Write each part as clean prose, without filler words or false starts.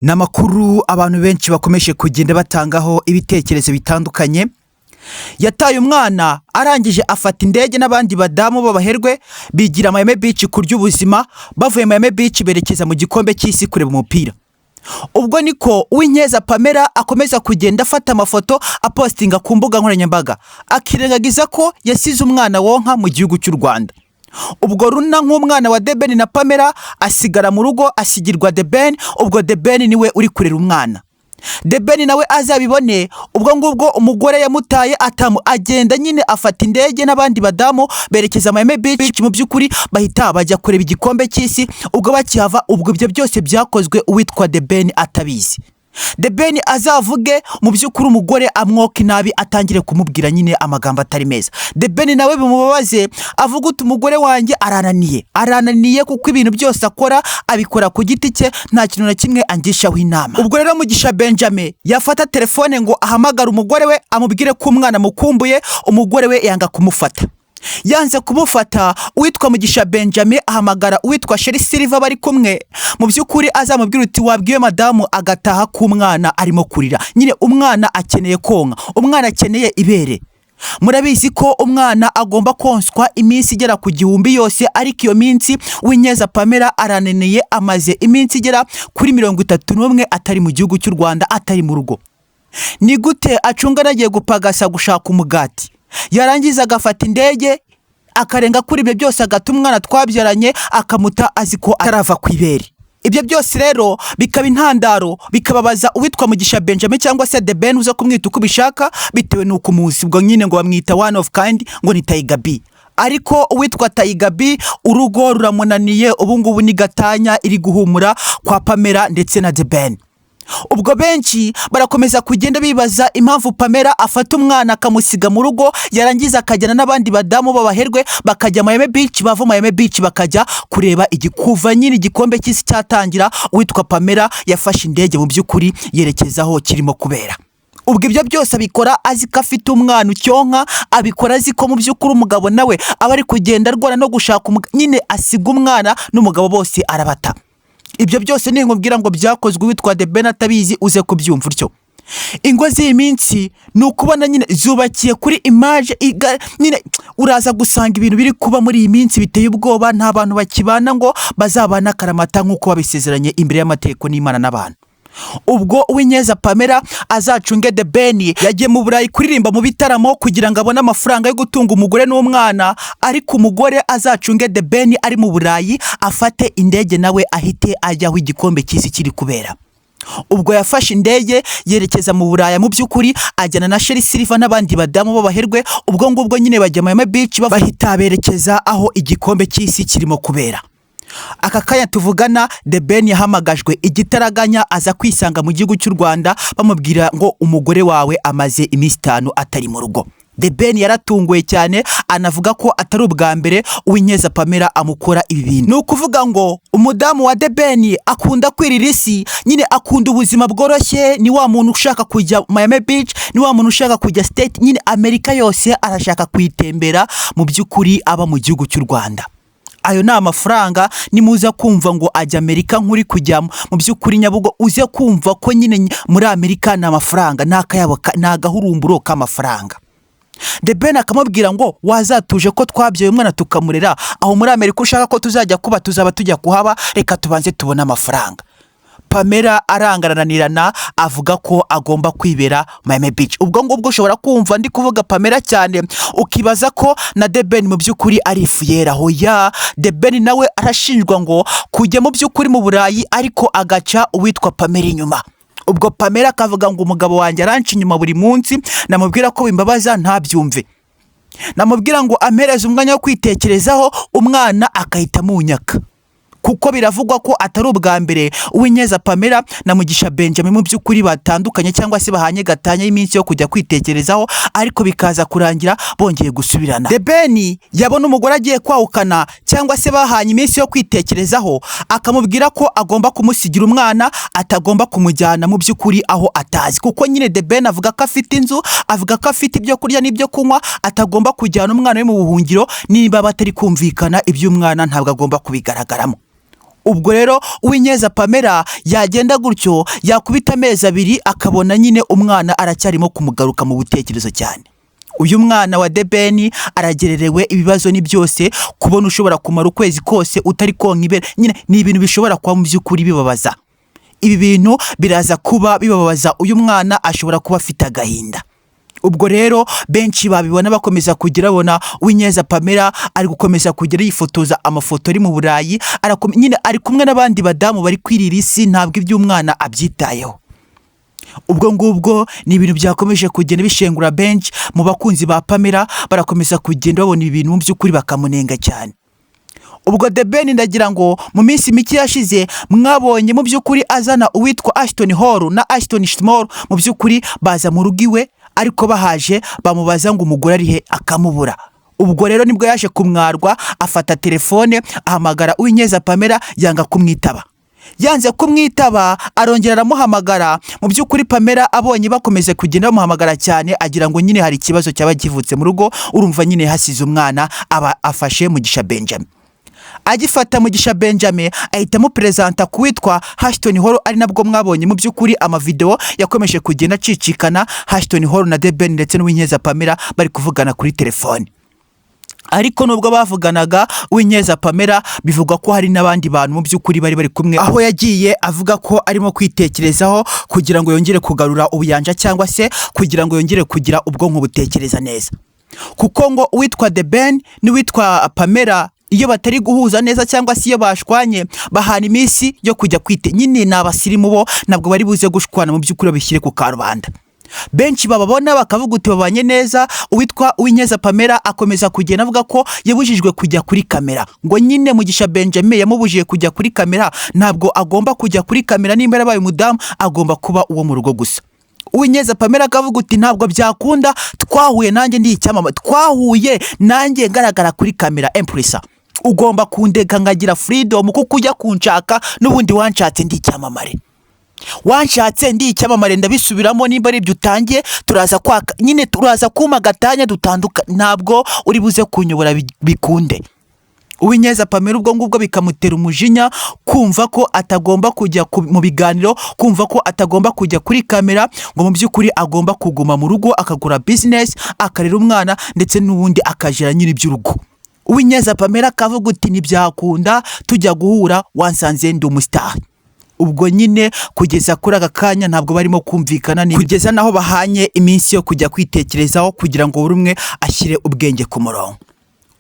Ni amakuru abantu benshi bakomeje kugenda batangaho ibitekerezo bitandukanye. Yataye umwana, arangije afata indege n'abandi badamu b'abaherwe, bigira Miami Beach kurya ubuzima. Bavuye Miami Beach berekeza mu gikombe cy'isi kureba umupira. Ubwo niko Uwinkeza Pamela akomeza kugenda afata amafoto, apostinga ku mbuga nkoranyambaga, akirengagiza ko yasize umwana wonka mu gihugu cy'u Rwanda. Ubwo Runa nk'umwana wa The Ben na Pamela asigara mu rugo, asigirwa The Ben. Ubwo The Ben niwe uri kurera umwana. The Ben nawe azabibone. Ubwo ngubwo umugore yamutaye atamu, agenda nyine afata indege n'abandi badamu berekeza Miami Beach. Mu by'ukuri bahita bajya kureba igikombe cy'isi. Ubwo bakihava, ubwo ibyo byose byakozwe uwitwa The Ben atabizi. The Ben azavuge, mu by'ukuri umugore amwoka inabi, atangire kumubwira nyine amagambo atari meza. The Ben nawe bimubabaze, avuga uti: "Umugore wanjye arananiye, arananiye, kuko ibintu byose akora abikora ku giti cye, nta kintu na kimwe angishaho inama." Ubwo rero Mugisha Benjamin yafata telefone ngo ahamagare umugore we, amubwire ko umwana amukumbuye, umugore we yanga kumufata. Yanze kumufata, uwitwa Mugisha Benjamin ahamagara uwitwa Sherrie Silver bari kumwe, mu by'ukuri azamubwira uti: "Wabwiwe madamu agataha k'umwana arimo kurira?" Nyine umwana akeneye konka, umwana akeneye ibere. Murabizi ko umwana agomba konswa iminsi igera ku 1000 yose, ariko iyo minsi Uwinkeza Pamela arananiye, amaze iminsi igera kuri 31 atari mu gihugu cy'u Rwanda, atari mu rugo. Ni gute acunga anagiye gupagasa gushaka umugati, yarangiza agafata indege, akarenga kuri ibyo byose, agata umwana twabyaranye, akamuta azi ko atarava ku ibere? Ibyo byose rero bikaba intandaro, bikababaza uwitwa Mugisha Benjamin cyangwa se The Ben, uza kumwita uko ubishaka bitewe n'uko umuzi. Ubwo nyine ngo bamwita one of kind, ngo ni Tiger B, ariko uwitwa Tiger B urugo ruramunaniye. Ubu ngubu ni gatanya iri guhumura kwa Pamela ndetse na The Ben. Ubwo benshi barakomeza kugenda bibaza impamvu Pamela afata umwana akamusiga mu rugo, yarangiza akajyana n'abandi badamu b'abaherwe, bakajya Miami Beach, bava Miami Beach bakajya kureba igikuva. Nyine igikombe cy'isi cyatangira, uwitwa Pamela yafashe indege, mu by'ukuri yerekeza aho kirimo kubera. Ubwo ibyo byose abikora azi ko afite umwana ucyonka, abikora azi ko mu by'ukuri umugabo nawe aba ari kugenda arwana no gushaka nyine asiga umwana n'umugabo bose arabata. Ibyo byose ninkubwira ngo byakozwe uwitwa The Ben atabizi, uze kubyumva utyo. Ingo z'iyi minsi ni ukubona nyine zubakiye kuri image nyine uraza gusanga ibintu biri kuba muri iyi minsi biteye ubwoba. Nta bantu bakibana ngo bazabane akaramata nk'uko babisezeranye imbere y'amategeko n'Imana n'abantu. Ubwo Uwinkeza Pamela azacunge The Ben yagiye mu Burayi kuririmba mu bitaramo kugira ngo abone amafaranga yo gutunga umugore n'umwana, ariko umugore azacunge The Ben ari mu Burayi, afate indege nawe ahite ajya aho igikombe cy'isi kiri kubera. Ubwo yafashe indege yerekeza mu Buraya, mu by'ukuri ajyana na Sherrie Silver n'abandi badamu b'abaherwe. Ubwo ngubwo nyine bajya Miami Beach, bahita berekeza aho igikombe cy'isi kirimo kubera. Aka kanya tuvugana, The Ben yahamagajwe igitaraganya, aza kwisanga mu gihugu cy'u Rwanda, bamubwira ngo umugore wawe amaze iminsi 5 atari mu rugo. The Ben yaratunguwe cyane, anavuga ko atari ubwa mbere Uwinkeza Pamela amukora ibi bintu. Ni ukuvuga ngo umudamu wa The Ben akunda kwirira isi, nyine akunda ubuzima bworoshye. Ni wa muntu ushaka kujya Miami Beach, ni wa muntu ushaka kujya State, nyine Amerika yose arashaka kuyitembera, mu by'ukuri aba mu gihugu cy'u Rwanda. Ayo ni amafaranga. Nimuza kumva ngo ajya Amerika nk'uri kujya mu by'ukuri Nyabugo, uze kumva ko nyine muri Amerika ni amafaranga, ni akayabo, ni agahurumburo k'amafaranga. The Ben akamubwira ngo: "Wazatuje ko twabyaye umwana tukamurera, aho muri Amerika ushaka ko tuzajya kuba tuzaba tujya kuhaba, reka tubanze tubone amafaranga." Pamela arangaranirana, avuga ko agomba kwibera Miami Beach. Ubwo ngubwo ushobora kumva ndi kuvuga Pamela cyane, ukibaza ko na The Ben mu by'ukuri ari ifu yera. Hoya, The Ben nawe arashinjwa ngo kujya mu by'ukuri mu Burayi, ariko agaca uwitwa Pamela inyuma. Ubwo Pamela akavuga ngo: "Umugabo wanjye aranca inyuma buri munsi, namubwira ko bimbabaza ntabyumve, namubwira ngo ampereze umwanya wo kwitekerezaho, umwana akahita amunyaka." Kuko biravugwa ko atari ubwa mbere Uwinkeza Pamela na Mugisha Benjamin mu by'ukuri batandukanye cyangwa se bahanye gatanya y'iminsi yo kujya kwitekerezaho, ariko bikaza kurangira bongeye gusubirana. The Ben yabona umugore agiye kwahukana cyangwa se bahanye iminsi yo kwitekerezaho, akamubwira ko agomba kumusigira umwana, atagomba kumujyana mu by'ukuri aho atazi, kuko nyine The Ben avuga ko afite inzu, avuga ko afite ibyo kurya n'ibyo kunywa, atagomba kujyana umwana we mu buhungiro. Niba batari kumvikana, iby'umwana ntabwo agomba kubigaragaramo. Ubwo rero Uwinkeza Pamela yagenda gutyo, yakubita amezi 2, akabona nyine umwana aracyarimo kumugaruka mu butekerezo cyane. Uyu mwana wa The Ben aragererewe, ibibazo ni byose. Kubona ushobora kumara ukwezi kose utari konka ibere, nyine ni ibintu bishobora kuba mu by'ukuri bibabaza. Ibi bintu biraza kuba bibabaza uyu mwana, ashobora kuba afite agahinda. Ubwo rero benshi babibona bakomeza kugira babona Uwinkeza Pamela ari gukomeza kugera yifotoza amafoto ari mu Burayi, nyine ari kumwe n'abandi badamu bari kwirira isi, ntabwo iby'umwana abyitayeho. Ubwo ngubwo ni ibintu byakomeje kugenda bishengura benshi mu bakunzi ba Pamela, barakomeza kugenda babona ibi bintu mu by'ukuri bakamunenga cyane. Ubwo The Ben, ndagira ngo mu minsi mike yashize mwabonye mu by'ukuri azana uwitwa Ashton Hall na Ashton Small, mu by'ukuri baza mu rugo iwe, ariko bahaje bamubaza ngo umugore ari he, akamubura. Ubwo rero nibwo yaje kumwarwa, afata telefone ahamagara Uwinkeza Pamela, yanga kumwitaba. Yanze kumwitaba, arongera aramuhamagara. Mu by'ukuri Pamela abonye bakomeze kugenda bamuhamagara cyane, agira ngo nyine hari ikibazo cyaba kivutse mu rugo. Urumva nyine hasize umwana, aba afashe Mugisha Benjamin. Agifata Mugisha Benjamin, ahita amuperezanta ku witwa Ashton Hall, ari nabwo mwabonye mu by'ukuri amavideo yakomeje kugenda acicikana, Ashton Hall na The Ben ndetse n'Uwinkeza Pamela bari kuvugana kuri telefone. Ariko nubwo bavuganaga, Uwinkeza Pamela bivugwa ko hari n'abandi bantu mu by'ukuri bari bari kumwe, aho yagiye avuga ko arimo kwitekerezaho kugira ngo yongere kugarura ubuyanja, cyangwa se kugira ngo yongere kugira ubwonko butekereza neza, kuko ngo uwitwa The Ben n'uwitwa Pamela iyo batari guhuza neza cyangwa se iyo bashwanye, bahana iminsi yo kujya kwite. Nyine ni abasirimu bo, ntabwo bari buze gushwana mu by'ukuri babishyire ku karubanda. Benshi bababona bakavuga uti babanye neza. Uwitwa Uwinkeza Pamela akomeza kugenda avuga ko yabujijwe kujya kuri kamera, ngo nyine Mugisha Benjamin yamubujije kujya kuri kamera, ntabwo agomba kujya kuri kamera, nimba yarabaye umudamu agomba kuba uwo mu rugo gusa. Uwinkeza Pamela akavuga uti ntabwo byakunda, twahuye nanjye ndi icyamamare, twahuye nanjye ngaragara kuri kamera empurisa, ugomba kundeka nkagira freedom, kuko ujya kunshaka n'ubundi wanshatse ndi icyamamare, wanshatse ndi icyamamare. Ndabisubiramo, nimba ari ibyo utangiye, turaza kwaka nyine, turaza kuma agatanya dutanduka, ntabwo uri buze kunyobora bikunde. Uwinkeza Pamela ubwo ngubwo bikamutera umujinya kumva ko atagomba kujya mu biganiro, kumva ko atagomba kujya kuri kamera, ngo mu by'ukuri agomba kuguma mu rugo akagura business, akarera umwana, ndetse n'ubundi akajera nyine iby'urugo. Uwinkeza Pamela akavuga uti ntibyakunda, tujya guhura wansanze ndi umusitari. Ubwo nyine kugeza kuri aka kanya ntabwo barimo kumvikana, ni kugeza naho bahanye iminsi yo kujya kwitekerezaho kugira ngo buri umwe ashyire ubwenge ku murongo.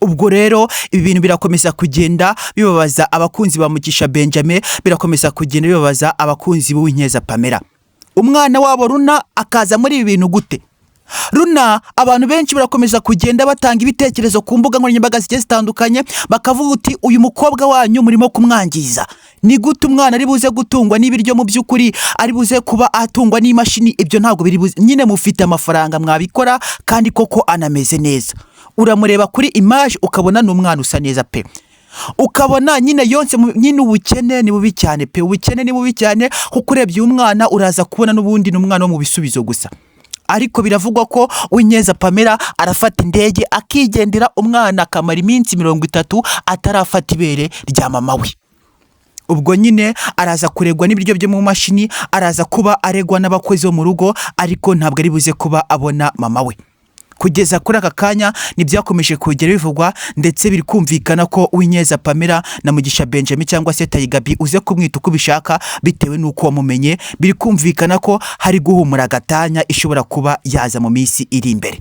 Ubwo rero ibi bintu birakomeza kugenda bibabaza abakunzi ba Mugisha Benjamin, birakomeza kugenda bibabaza abakunzi b'Uwinkeza Pamela. Umwana wabo Runa akaza muri ibi bintu gute? Runa, abantu benshi barakomeza kugenda batanga ibitekerezo ku mbuga nkoranyambaga zigiye zitandukanye, bakavuga uti uyu mukobwa wanyu murimo kumwangiza. Ni gute umwana ari buze gutungwa n'ibiryo, mu by'ukuri ari buze kuba atungwa n'imashini? Ibyo ntabwo biri buze. Nyine mufite amafaranga mwabikora, kandi koko anameze neza. Uramureba kuri image ukabona ni umwana usa neza pe, ukabona nyine yonse nyine. Ubukene ni bubi cyane pe, ubukene ni bubi cyane, kuko urebye uyu mwana uraza kubona n'ubundi ni umwana wo mu bisubizo gusa. Ariko biravugwa ko Uwinkeza Pamela arafata indege akigendera, umwana akamara iminsi 30 atarafata ibere rya mama we. Ubwo nyine araza kuregwa n'ibiryo byo mu mashini, araza kuba aregwa n'abakozi bo mu rugo, ariko ntabwo ari buze kuba abona mama we. Kugeza kuri aka kanya ntibyakomeje kugera bivugwa, ndetse biri kumvikana ko Uwinkeza Pamela na Mugisha Benjamin, cyangwa se Tayigabi, uze kumwita uko ubishaka bitewe n'uko wamumenye, biri kumvikana ko hari guhumura agatanya ishobora kuba yaza mu minsi iri imbere,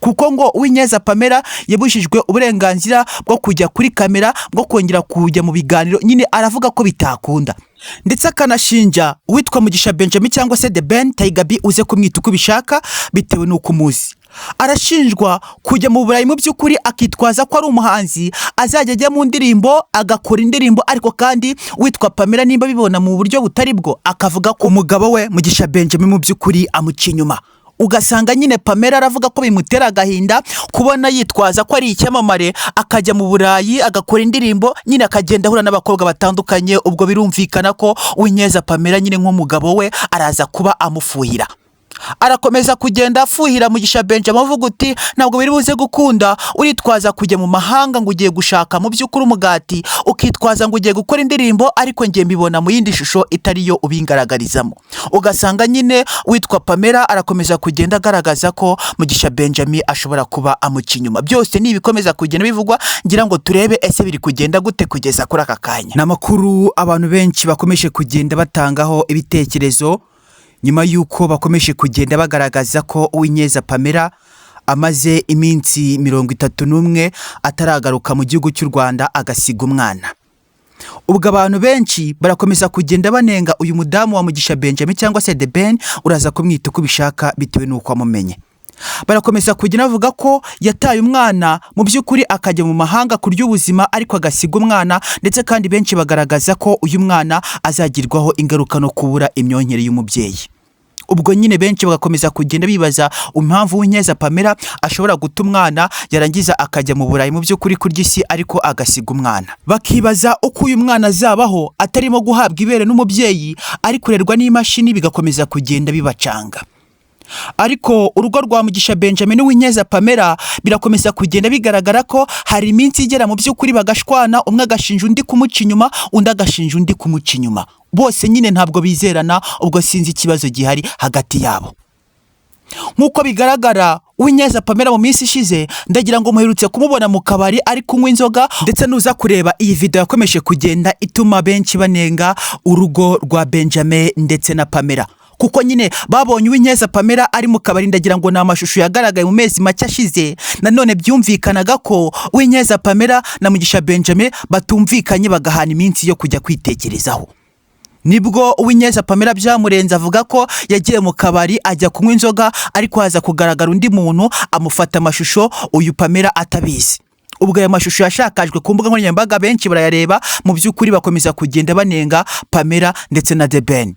kuko ngo Uwinkeza Pamela yabujijwe uburenganzira bwo kujya kuri kamera, bwo kongera kujya mu biganiro. Nyine aravuga ko bitakunda, ndetse akanashinja uwitwa Mugisha Benjamin cyangwa se The Ben Tayigabi, uze kumwita uko ubishaka bitewe n'uko umuzi. Arashinjwa kujya mu Burayi mu by'ukuri akitwaza ko ari umuhanzi, azajya ajya mu ndirimbo agakora indirimbo. Ariko kandi witwa Pamela nimba abibona mu buryo butari bwo, akavuga ko umugabo we Mugisha Benjamin mu by'ukuri amuca inyuma. Ugasanga nyine Pamela aravuga ko bimutera agahinda kubona yitwaza ko ari icyamamare, akajya mu Burayi agakora indirimbo, nyine akagenda ahura n'abakobwa batandukanye. Ubwo birumvikana ko Uwinkeza Pamela nyine nk'umugabo we araza kuba amufuhira. Arakomeza kugenda afuhira Mugisha Benjamin, avuga uti: "Ntabwo biri buze gukunda. Uritwaza kujya mu mahanga ngo ugiye gushaka mu by'ukuri umugati, ukitwaza ngo ugiye gukora indirimbo, ariko njye mbibona mu yindi shusho itari yo ubingaragarizamo." Ugasanga nyine witwa Pamela arakomeza kugenda agaragaza ko Mugisha Benjamin ashobora kuba amuca inyuma. Byose ni ibikomeza kugenda bivugwa. Ngira ngo turebe ese biri kugenda gute kugeza kuri aka kanya. Ni amakuru abantu benshi bakomeje kugenda batangaho ibitekerezo nyuma y'uko bakomeje kugenda bagaragaza ko Uwicyeza Pamela amaze iminsi 31 ataragaruka mu gihugu cy'u Rwanda, agasiga umwana. Ubwo abantu benshi barakomeza kugenda banenga uyu mudamu wa Mugisha Benjamin cyangwa se The Ben, uraza kumwita uko ubishaka bitewe n'uko wamumenye. Barakomeza kugenda bavuga ko yataye umwana mu by'ukuri, akajya mu mahanga kurya ubuzima, ariko agasiga umwana. Ndetse kandi benshi bagaragaza ko uyu mwana azagirwaho ingaruka no kubura imyonkere y'umubyeyi. Ubwo nyine benshi bagakomeza kugenda bibaza impamvu Uwicyeza Pamela ashobora guta umwana, yarangiza akajya mu Burayi mu by'ukuri kurya isi, ariko agasiga umwana. Bakibaza uko uyu mwana azabaho atarimo guhabwa ibere n'umubyeyi, ari kurerwa n'imashini, bigakomeza kugenda bibacanga. Ariko urugo rwa Mugisha Benjamin n'Uwicyeza Pamela birakomeza kugenda bigaragara ko hari iminsi igera mu by'ukuri bagashwana, umwe agashinja undi kumuca inyuma, undi agashinja undi kumuca inyuma. Bose nyine ntabwo bizerana. Ubwo sinzi ikibazo gihari hagati yabo. Nk'uko bigaragara, Uwicyeza Pamela mu minsi ishize, ndagira ngo muherutse kumubona mu kabari ari kunywa inzoga. Ndetse nuza kureba iyi video yakomeje kugenda ituma benshi banenga urugo rwa Benjamin ndetse na Pamela, kuko nyine babonye Uwicyeza Pamela ari mu kabari. Ndagira ngo ni amashusho yagaragaye mu mezi make ashize. Nanone byumvikanaga ko Uwicyeza Pamela na Mugisha Benjamin batumvikanye, bagahana iminsi yo kujya kwitekerezaho. Nibwo Uwicyeza Pamela byamurenze, avuga ko yagiye mu kabari ajya kunywa inzoga, ariko haza kugaragara undi muntu amufata amashusho uyu Pamela atabizi. Ubwo aya mashusho yashakajwe ku mbuga nkoranyambaga, benshi barayareba, mu by'ukuri bakomeza kugenda banenga Pamela ndetse na The Ben.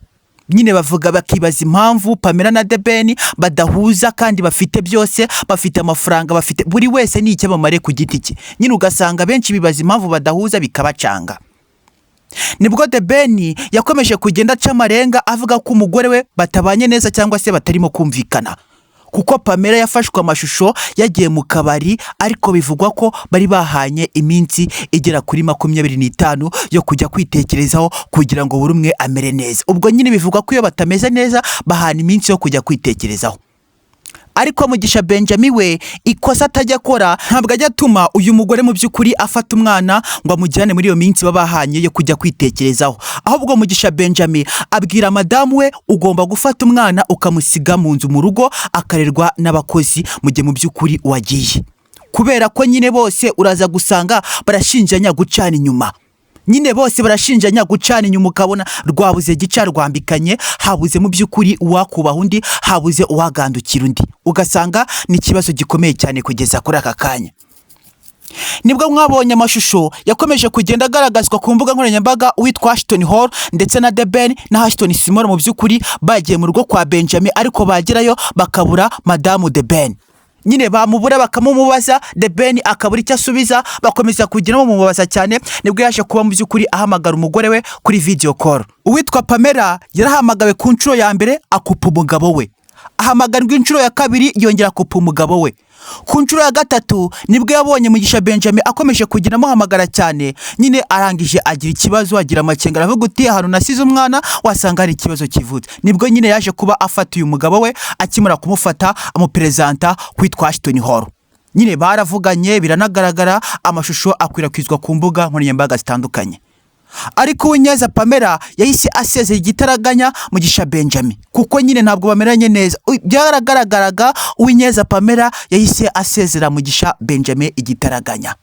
Nyine bavuga, bakibaza impamvu Pamela na The Ben badahuza kandi bafite byose, bafite amafaranga, bafite buri wese ni icyamamare ku giti cye. Nyine ugasanga benshi bibaza impamvu badahuza, bikabacanga. Nibwo The Ben yakomeje kugenda aca amarenga, avuga ko umugore we batabanye neza cyangwa se batarimo kumvikana, kuko Pamela yafashwe amashusho yagiye mu kabari, ariko bivugwa ko bari bahanye iminsi igera kuri 25 yo kujya kwitekerezaho kugira ngo buri umwe amere neza. Ubwo nyine bivugwa ko iyo batameze neza bahana iminsi yo kujya kwitekerezaho. Ariko Mugisha Benjamin we, ikosa atajya akora, ntabwo ajya atuma uyu mugore mu by'ukuri afata umwana ngo amujyane muri iyo minsi baba bahanye yo kujya kwitekerezaho. Ahubwo Mugisha Benjamin abwira madamu we: "Ugomba gufata umwana ukamusiga mu nzu, mu rugo, akarerwa n'abakozi mu gihe mu by'ukuri wagiye." Kubera ko nyine bose uraza gusanga barashinjanya gucana inyuma. Nyine bose barashinjanya gucana inyuma, ukabona rwabuze gica rwambikanye, habuze mu by'ukuri uwakubaha undi, habuze uwagandukira undi. Ugasanga ni ikibazo gikomeye cyane kugeza kuri aka kanya. Nibwo mwabonye amashusho yakomeje kugenda agaragazwa ku mbuga nkoranyambaga, uwitwa Ashton Hall ndetse na The Ben na Ashton Small mu by'ukuri bagiye mu rugo kwa Benjamin, ariko bagerayo bakabura madamu The Ben. Nyine bamubura bakamumubaza, The Ben akabura icyo asubiza. Bakomeza kugenda bamubaza cyane, nibwo yaje kuba mu by'ukuri ahamagara umugore we kuri video call. Uwitwa Pamela yarahamagawe ku nshuro ya mbere, akupa umugabo we. Ahamagarwa inshuro ya kabiri, yongera akupa umugabo we. Ku nshuro ya gatatu nibwo yabonye Mugisha Benjamin akomeje kugenda amuhamagara cyane. Nyine arangije agira ikibazo, agira amakenga, aravuga uti: "Ahantu nasize umwana wasanga hari ikibazo kivutse." Nibwo nyine yaje kuba afata uyu mugabo we. Akimara kumufata, amuperezanta kwitwa Ashton Hall. Nyine baravuganye, biranagaragara, amashusho akwirakwizwa ku mbuga nkoranyambaga zitandukanye. Ariko Uwicyeza Pamela yahise asezera igitaraganya Mugisha Benjamin, kuko nyine ntabwo bameranye neza, byaragaragaraga. Uwicyeza Pamela yahise asezera Mugisha Benjamin igitaraganya.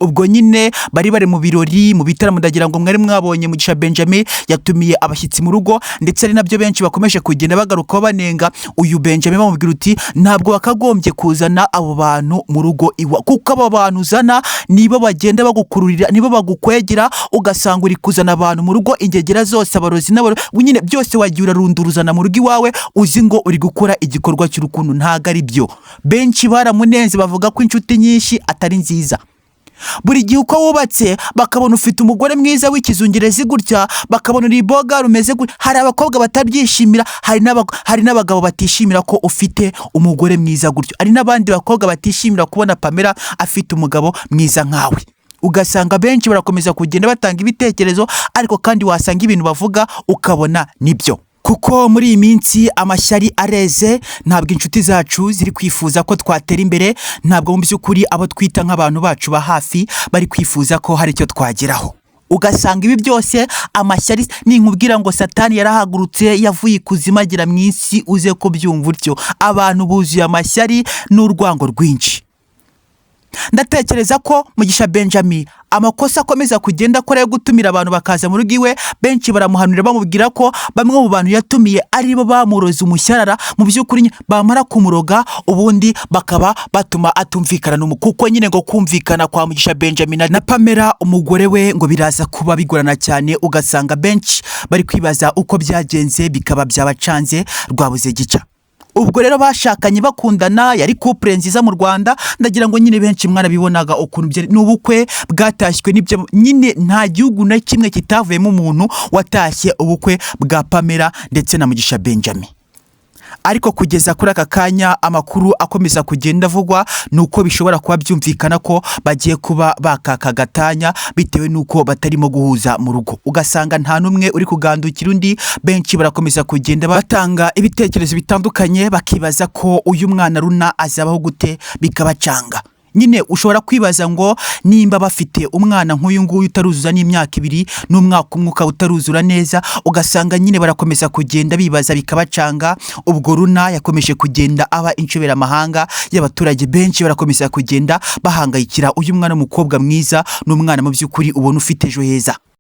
Ubwo nyine bari mu birori, mu bitaramo. Ndagira ngo mwari mwabonye Mugisha Benjamin yatumiye abashyitsi mu rugo, ndetse ari nabyo benshi bakomeje kugenda bagarukaho banenga uyu Benjamin, bamubwira uti: "Ntabwo wakagombye kuzana abo bantu mu rugo iwa, kuko abo bantu uzana nibo bagenda bagukururira, nibo bagukwegera." Ugasanga uri kuzana abantu mu rugo, ingegera zose, abarozi n'abaro, nyine byose wagiye urarunduruzana mu rugo iwawe, uzi ngo uri gukora igikorwa cy'urukundo. Ntabwo ari byo. Benshi baramunenze, bavuga ko inshuti nyinshi atari nziza. Buri gihe uko wubatse bakabona ufite umugore mwiza w'ikizungerezi gutya, bakabona uri boga rumeze gutya. Hari abakobwa batabyishimira, hari n'abagabo batishimira ko ufite umugore mwiza gutyo, hari n'abandi bakobwa batishimira kubona Pamela afite umugabo mwiza nkawe. Ugasanga benshi barakomeza kugenda batanga ibitekerezo, ariko kandi wasanga ibintu bavuga ukabona nibyo, kuko muri iyi minsi amashyari areze. Ntabwo inshuti zacu ziri kwifuza ko twatera imbere, ntabwo mu by'ukuri abo twita nk'abantu bacu ba hafi bari kwifuza ko hari icyo twageraho. Ugasanga ibi byose amashyari. Ninkubwira ngo Satani yarahagurutse, yavuye ikuzimu agera mu isi, uze kubyumva utyo. Abantu buzuye amashyari n'urwango rwinshi. Ndatekereza ko Mugisha Benjamin amakosa akomeza kugenda akora yo gutumira abantu bakaza mu rugo iwe, benshi baramuhanurira, bamubwira ko bamwe mu bantu yatumiye aribo bamuroze umushyarara. Mu by'ukuri bamara kumuroga, ubundi bakaba batuma atumvikana n'umu, kuko nyine ngo kumvikana kwa Mugisha Benjamin na Pamela umugore we ngo biraza kuba bigorana cyane. Ugasanga benshi bari kwibaza uko byagenze, bikaba byabacanze rwabuze gica. Ubwo rero bashakanye bakundana, yari couple nziza mu Rwanda. Ndagira ngo nyine benshi mwarabibonaga ukuntu byari, ni ubukwe bwatashywe n'ibyo nyine, nta gihugu na kimwe kitavuyemo umuntu watashye ubukwe bwa Pamela ndetse na Mugisha Benjamin. Ariko kugeza kuri aka kanya, amakuru akomeza kugenda avugwa ni uko bishobora kuba byumvikana ko bagiye kuba bakaka gatanya, bitewe n'uko batarimo guhuza mu rugo. Ugasanga nta n'umwe uri kugandukira undi. Benshi barakomeza kugenda batanga ibitekerezo bitandukanye, bakibaza ko uyu mwana Runa azabaho gute, bikabacanga nyine. Ushobora kwibaza ngo nimba bafite umwana nk'uyu nguyu utaruzuza n'imyaka 2, n'umwaka umwe ukaba utaruzura neza, ugasanga nyine barakomeza kugenda bibaza, bikabacanga. Ubwo Runa yakomeje kugenda aba inshoberamahanga y'abaturage benshi, barakomeza kugenda bahangayikira uyu mwana w'umukobwa mwiza, n'umwana mu by'ukuri ubona ufite ejo heza.